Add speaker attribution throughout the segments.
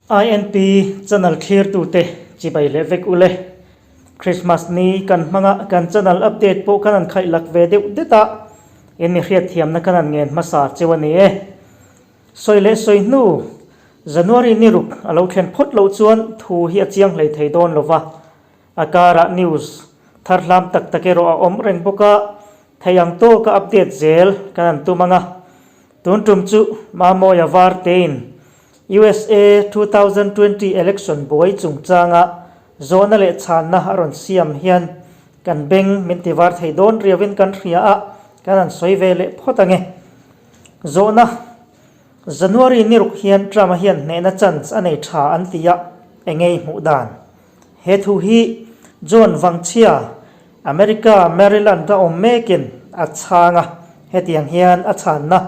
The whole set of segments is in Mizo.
Speaker 1: INP channel thlirtute chibai leh vek ule. Christmas ni kan hmanga kan channel update pawh kan han khaih lak ve deuh det a, in mi hriatthiamna kan han ngen hmasa cheu a ni e. Sawi leh sawi hnu, January ni ruk a lo thlen phawt loh chuan thu hi a chiang hlei thei dawn lo va, a karah news thar hlam tak tak erawh a awm reng bawk a, thei ang tawka update zel kan han tum ang a. Tun tum chu Mamawia Vartein USA 2020 election buai chungchanga zawhna leh chhanna a rawn siam hian kan beng min ti var thei dawn riauin kan hria a, kan han sawi ve leh phawt ang e. Zawhna, January ni ruk hian Trump-a hian hnehna chance a nei tha an ti a, engei hmuh dan? He thu hi John Vangchhia, America Maryland a awm mekin a chhang a, hetiang hian a chhanna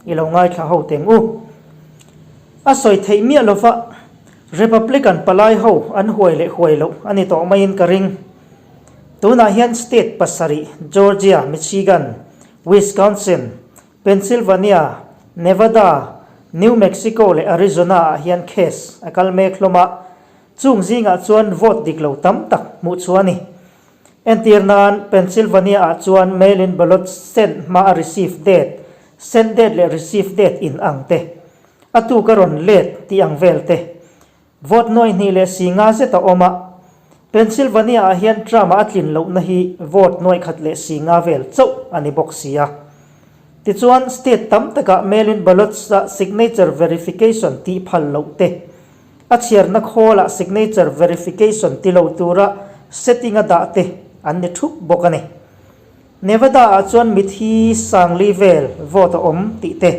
Speaker 1: i lo ngaithla ho teng u. A sawi theih miah lova Republican palai ho an huai leh huai loh a ni tawh maiin ka ring. Tunah hian state pasarih Georgia, Michigan, Wisconsin, Pennsylvania, Nevada, New Mexico leh Arizona ah hian case a kal mek hlawm a, chung zingah chuan vote dik lo tam tak hmuh chhuah a ni. Entir nan, Pennsylvania ah chuan mail-in ballot sent hma a receive date, sent date leh receive date in ang te, a tuk a rawn let tih ang vel te, vote nuai hnih leh si nga zet a awm a. Pennsylvania ah hian Trump-a a tlin lohna hi vote nuai khat leh si nga vel chauh a ni bawk si a. Tichuan, state tam takah mail-in ballots-a signature verification tih phal loh te, A chhiarna khawlah signature verification ti lo tura setting a dah te an ni thup bawk a ni. Nevada ah chuan mithi Sangli vel vote a awm tih te,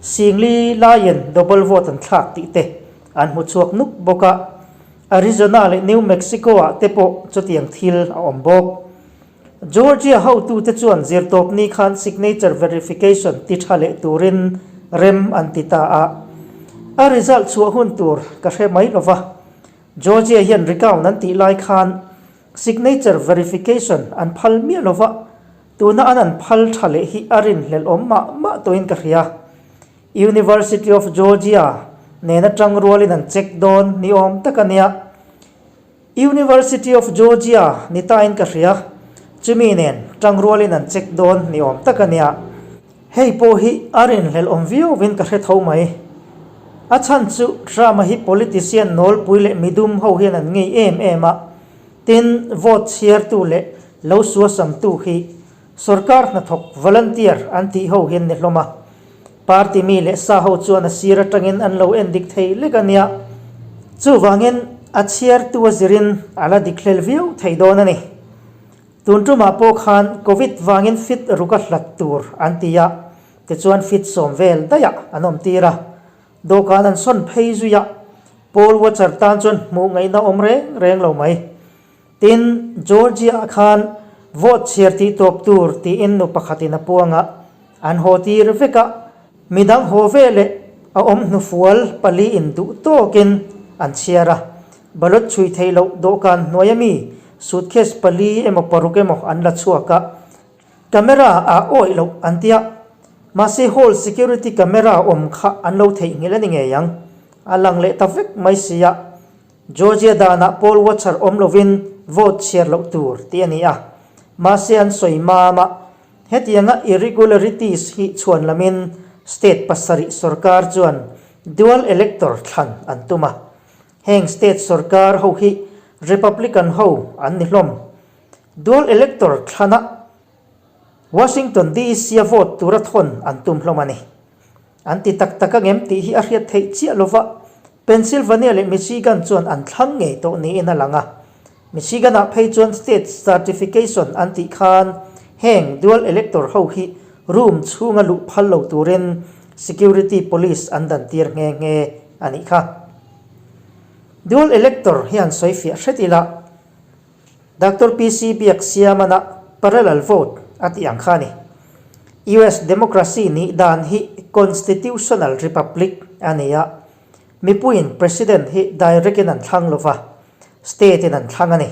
Speaker 1: Singli laiin double vote an thlak tih te an hmu chhuak nuk bawk a, Arizona leh New Mexico ah te pawh chutiang thil a awm bawk. Georgia hotute chuan zirtawpni khan signature verification ti tha leh turin rem an ti ta a, a result chhuah hun tur ka hre mai lo va. Georgia hian recount an tih lai khan signature verification an phal miah lo va, tuna an an phal tha leh hi a rinhlelh awm mah mah tawhin ka hria. University of Georgia nena tangrualin an check dawn ni awm tak a nia. University of Georgia ni tain ka hria, chumi nen tangrualin an check dawn ni awm tak a nia. Hei pawh hi a rinhlelh awm viauvin ka hre tho mai. A chhan chu Trump-a hi politician nawlpui leh midum ho hian an ngei em em a, tin vote chhiartu leh lo suasamtu hi sorkar hnathawk volunteer an tih ho hian ni hlawm a. Party mi leh sa ho chuan a sir atangin an lo en dik thei lek a nia. Chuvangin a chhiartu a zirin a la dik hlel viau thei dawn a ni. Tun tumah pawh khan Covid vangin fit ruk a hlat tur an ti a, tichuan fit sawm vel daih ah an awm tir a. Dawhkan an sawn phei zui a, Paul Watcher tan chuan hmuh ngaihna awm reng reng lo mai. Tin, Georgia ah khan vote chhiar tih tawp tur tiin nu pakhatin a puang a, an haw tir vek a, midang haw ve leh a awm hnufual pali in duh tawkin an chhiar a, ballot chhui theih loh dawhkan hnuaia mi suitcase pali emaw paruk emaw an la chhuak a, camera ah awih loh an tia, mahse hall security camera awm kha an lo theihnghilh a ni ngei ang, a lang leh ta vek mai si a. Georgia danah poll watcher awm lovin vote chhiar loh tur tih a ni a, mahse an sawi mam a, hetianga irregularities hi chhuan lamin state pasarih sorkar chuan dual elector thlan an tum a, heng state sorkar ho hi Republican ho an ni hlawm. Dual elector thlanah Washington DC-a vote tura thawn an tum hlawm a ni. An ti tak tak angem tih hi a hriat theih chiah lova, Pennsylvania leh Michigan chuan an thlang ngei tawh niin a lang a. Michigan-ah phei chuan state certification an tih khan heng dual elector ho hi room chhunga luh phal lo turin security police an dan tir nghe nghe a nih kha. Dual elector hian sawi fiah hret ila, Doctor PC Biak Siamana parallel vote a tih ang kha a ni. US democracy nih dan hi constitutional republic a ni a, mipuiin president hi direct in an thlang lova, state in an thlang a ni.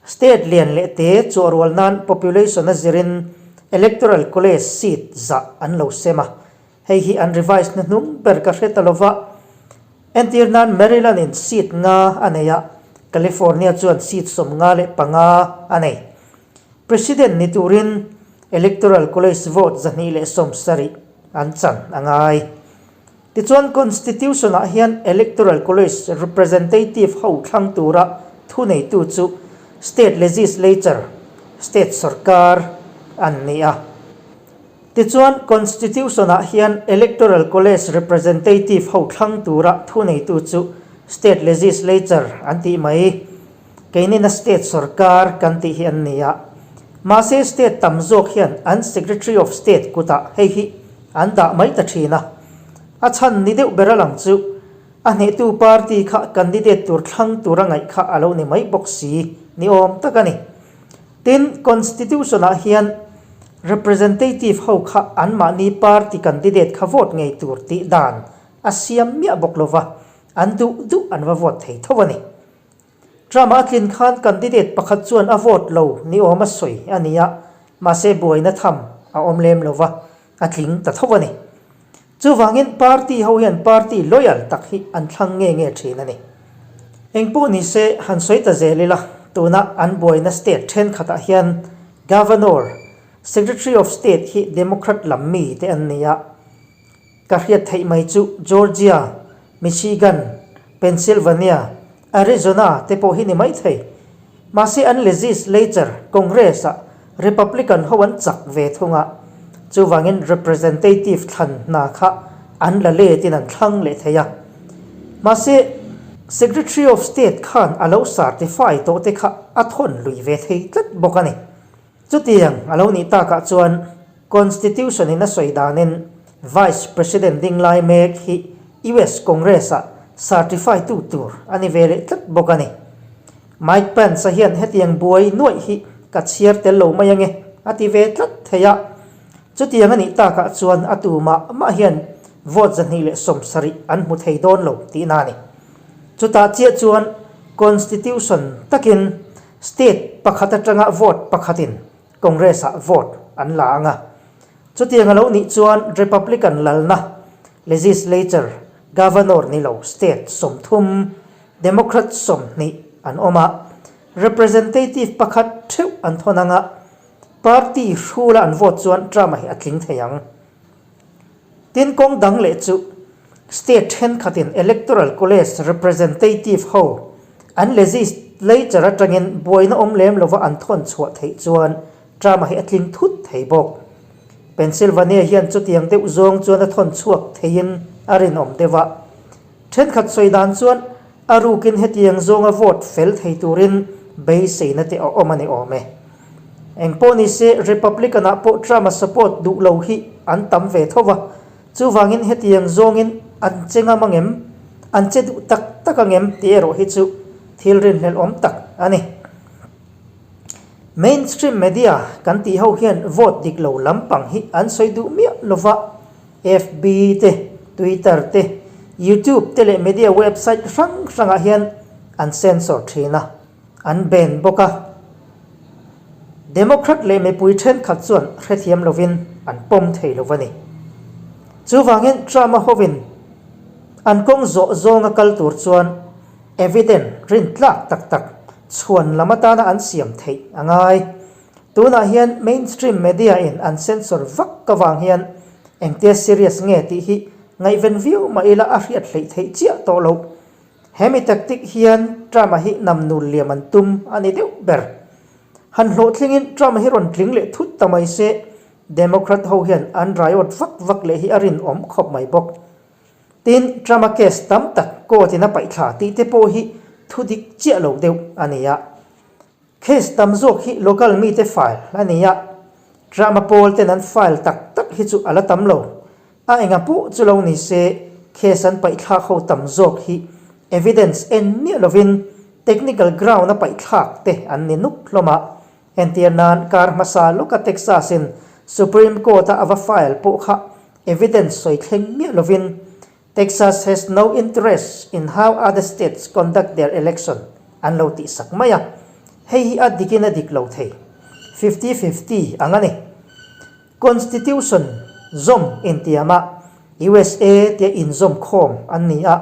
Speaker 1: State lian leh te chuahrual nan population a zirin electoral college seat zah an lo sem a, hei hi an revise hnuhnung ber ka hre ta lova. Entir nan Maryland-in seat nga a nei a, California chuan seat 55 a nei. President ni turin Electoral College vote 270 an chan a ngai. Tichuan Constitution-ah hian Electoral College representative ho thlang tura thuneitu chu State Legislature, State sorkar, an ni a. Tichuan Constitution-ah hian Electoral College representative ho thlang tura thuneitu chu State Legislature an tih mai. Keinina State sorkar kan tih hi an ni a. Mahse State tam zawk hian an Secretary of State kutah hei hi an dah mai ta thin a. A chhan ni deuh ber a lang chu a hnehtu party kha candidate tur thlang tura ngaih kha a lo ni mai bawk si ni awm tak a ni. Tin, Constitution-ah hian representative ho kha anmahni party candidate kha vote ngei tur tih dan a siam miah bawk lova, an duh duh an va vote thei tho a ni. Trump-a a tlin khan candidate pakhat chuan a vote lo ni awm a sawi a ni a, mahse buaina tham a awm lem lova, a tling ta tho a ni. Chuvangin party ho hian party loyal tak hi an thlang nge nge thin a ni. Engpawh ni se han sawi ta zel ila, tuna an buaina state thenkhatah hian Governor, Secretary of State hi Democrat lam mi te an ni a. Ka hriat theih mai chu Georgia, Michigan, Pennsylvania, Arizona te pawh hi ni mai thei. Mahse an legislature, Congress-ah Republican ho an chak ve thung a, chuvangin representative thlan hna kha an la letin an thlang leh thei a. Mahse Secretary of State khan a lo certify tawh te kha a thawn lui ve thei tlat bawk a ni. Chutiang a lo nih takah chuan Constitution-in a sawi danin Vice President ding lai mek hi US Congress-ah certify tu tur a ni ve leh tlat bawk a ni. Mike Pence-a hian hetiang buai nuaih hi ka chhiar tel lo mai ange a ti ve tlat thei a. Chutiang a nih takah chuan a tu mah mah hian vote 270 an hmu thei dawn lo tihna a ni. Chutah chiah chuan Constitution takin State pakhat atanga vote pakhatin Congress-ah vote an la ang a. Chutiang a lo nih chuan Republican lalna, legislature, governor ni lo state 30, Democrat 20 an awm a, representative pakhat theuh an thawn ang a, party hrula an vote chuan Trump-a hi a tling thei ang. Tin kawng dang leh chu state thenkhatin electoral college representative ho an legislature atangin buaina awm lem lova an thawn chhuah theih chuan Trump-a hi a tling thut thei bawk. Pennsylvania hian chutiang deuh zawng chuan a thawn chhuak theiin a rinawm deuh a. Thenkhat sawi dan chuan a rukin hetiang zawnga vote fel thei turin beiseina te a awm a ni awm e. Engpawh ni se Republican-ah pawh Trump-a support duh lo hi an tam ve tho va, chuvangin hetiang zawngin an che ngam angem, an che duh tak tak angem tih erawh hi chu thil rinhlelh awm tak a ni. Mainstream media kan tih ho hian vote dik lo lampang hi an sawi duh miah lo va, FB te, Twitter te, YouTube te leh media website hrang hrangah hian an censor thin a, an ban bawk a. Democrat leh mipui thenkhat chuan hrethiam lovin an pawm thei lo a ni. Chuvangin Trump-a hovin an kawng zawh zawnga kal tur chuan evidence rintlak tak tak chhuan lam atana an siam theih a ngai. Tunah hian mainstream media in an censor vak avang hian engtia serious nge tih hi ngaihven viau mah ila a hriat hleih theih chiah tawh loh. Hemi tactic hian Trump-a hi namnul liam an tum a ni deuh ber. Han hlawhtlingin Trump-a hi rawn tling leh thut ta mai se, Democrat ho hian an riot vak vak leh hi a rinawm khawp mai bawk. Tin, Trump-a case tam tak court-in a paihthla tih te pawh hi thu dik chiah lo deuh a ni a. Case tam zawk hi local mite file a ni a, Trump-a pawl ten an file tak tak hi chu a la tam lo. A enga pawh chu lo ni se, case an paihthlak ho tam zawk hi evidence en miah lovin technical ground a paihthlak te an ni nuk hlawm a. Entir nan kar hmasa lawka Texas-in Supreme Court-a a va file pawh kha evidence sawi thleng miah lovin Texas has no interest in how other states conduct their election an lo tih sak mai a, hei hi a dikin a dik lo thei. 50-50 ang a ni. Constitution zawm intiama USA tia inzawm khawm an ni a.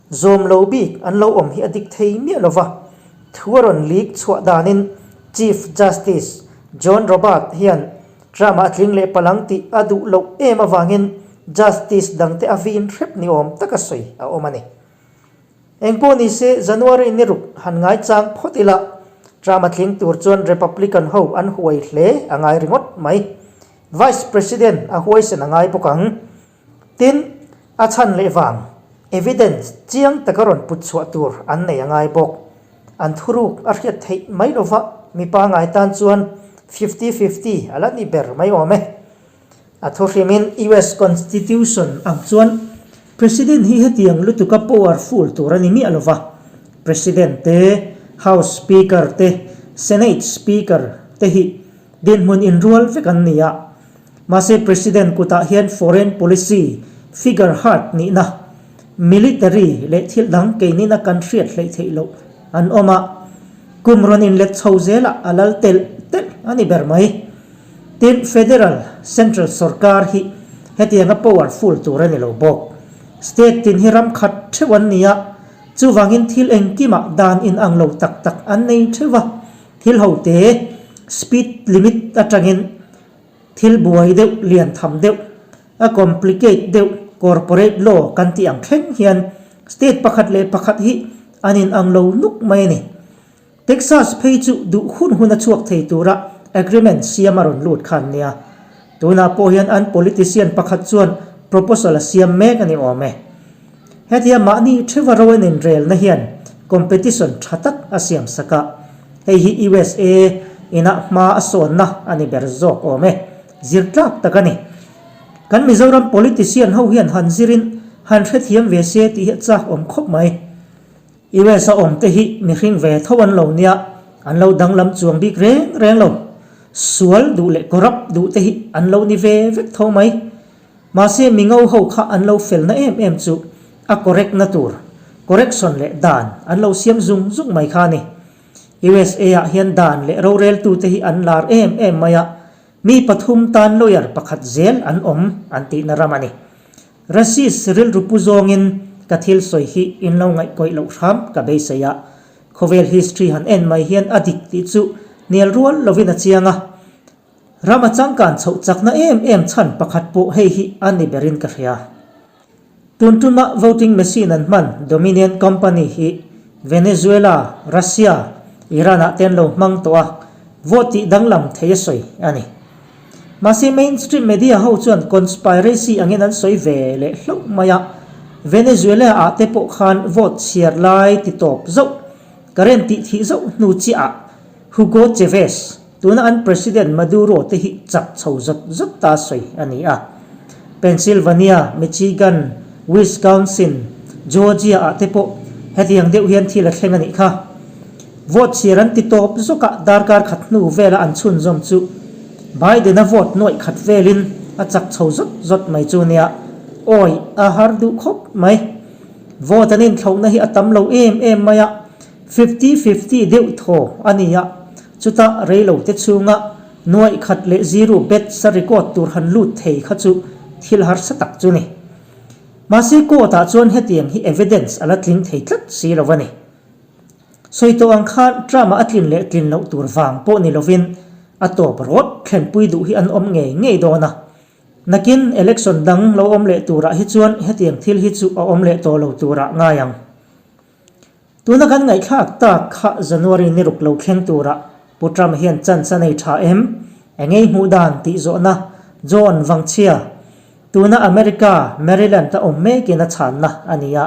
Speaker 1: Zawm lo bik an lo awm hi a dik thei miah lo va, thu a rawn leak chhuah danin Chief Justice John Robert hian Trump-a a tling leh palang tih a duh loh em avangin Justice dangte a vin hrep ni awm taka sawi a awm a ni. Engpawh ni se, January ni ruk han ngaichang phawt ila, Trump a tling tur chuan Republican ho an huai hle a ngai ringawt mai. Vice President a huaisen a ngai bawk ang. Tin, a chhan leh vang, evidence, chiang taka rawn put chhuah tur an nei a ngai bawk. An thuruk a hriat theih mai lova mipa ngai tan chuan fifty fifty a la ni ber mai awm e. A thu hrimin US Constitution ang chuan President hi hetiang lutuka powerful tur a ni miah lova, President te, House Speaker te, Senate Speaker te hi dinhmun inrual vek an ni a. Mahse President kutah hian foreign policy figure heart nihna, military leh thil dang keinina kan hriat hleih theih loh an awm a, kum rawn inlet chho zelah a lal telh telh a ni ber mai. Tin, federal, central sorkar hi hetianga powerful tur a ni lo bawk. State tin hi ram khat theuh an ni a, chuvangin thil engkimah dan inang lo tak tak an nei theuh a, thil hote speed limit atangin Thil buai deuh, lian tham deuh, a complicate deuh corporate law kan tih ang thleng hian state pakhat leh pakhat hi an inang lo nuk mai a ni. Texas phei chu duh hun hun a chhuak thei tura agreement siam a rawn lut khan nia. Tunah pawh hian an politician pakhat chuan proposal a siam mek a ni awm e. Hetia mahni theuha ro an inrelna hian competition tha tak a siam sak a, hei hi USA ina hma a sawnna a ni ber zawk awm e, zir tlak tak a ni. Kan Mizoram politician ho hian han zirin han hrethiam ve se tih hi a chak awm khawp mai. US a awm te hi mihring ve tho an lo nia, an lo danglam chuang bik reng reng lo. Sual duh leh corrupt duh te hi an lo ni ve vek tho mai. Mahse mingo ho kha an lo felna em em chu a correct na tur, correction leh dan an lo siam zung zung mai kha a ni. USA ah hian dan leh roreltute hi an lar em em mai a, mi pathum tan lawyer pakhat zel an awm an tihna ram a ni. Racist rilru pu zawngin ka thil sawi hi in lo ngaihkawih loh hram ka beisei a, khawvel history han en mai hian a dik tih chu hnial rual lovin a chiang a, Ram a changkan chhoh chakna em em chhan pakhat pawh hei hi a ni berin ka hria. Tun tuma voting machine an hman Dominion Company hi Venezuela, Russia, Iran ah te an lo hmang tawh a, vote tih danglam thei a sawi a ni. Mahse mainstream media ho chuan conspiracy angin an sawi ve leh hlauh mai a, Venezuela ah te pawh khan vote chhiar lai ti tawp zauh, current tih thih zauh hnu chiah ah Hugo Chavez, Tuna an President Maduro te hi chak chho zawt zawt ta sawi a ni a. Pennsylvania, Michigan, Wisconsin, Georgia ah te pawh hetiang deuh hian thil a thleng a nih kha. Vote chhiar an ti tawp zawk a, darkar khat hnu vela an chhunzawm chu Biden-a vote nuaih khat velin a chak chho zawt zawt mai chu nia. Awi, a har duh khawp mai. Vote an inthlauhna hi a tam lo em em mai a, Fifty fifty deuh thaw a ni a, chutah reilote chhunga nuaih khat leh zero bet sa record tur han lut thei kha chu thil harsa tak chu ni. Mahse court ah chuan hetiang hi evidence a la tling thei tlat si lo a ni. Sawi tawh ang khan Trump-a a tlin leh tlin loh tur vang pawh ni lovin a tawp rawt thlenpui duh hi an awm ngei ngei dawn a. Nakin election dang lo awm leh turah hi chuan hetiang thil hi chu a awm leh tawh lo turah ngai ang. Tuna kan ngaihthlak tak kha January ni ruk lo thleng turah Pu Trump hian chance a nei tha em? Engei hmuh dan tih zawhna John Vangchhia, tuna America, Maryland a awm mekin a chhanna a ni a.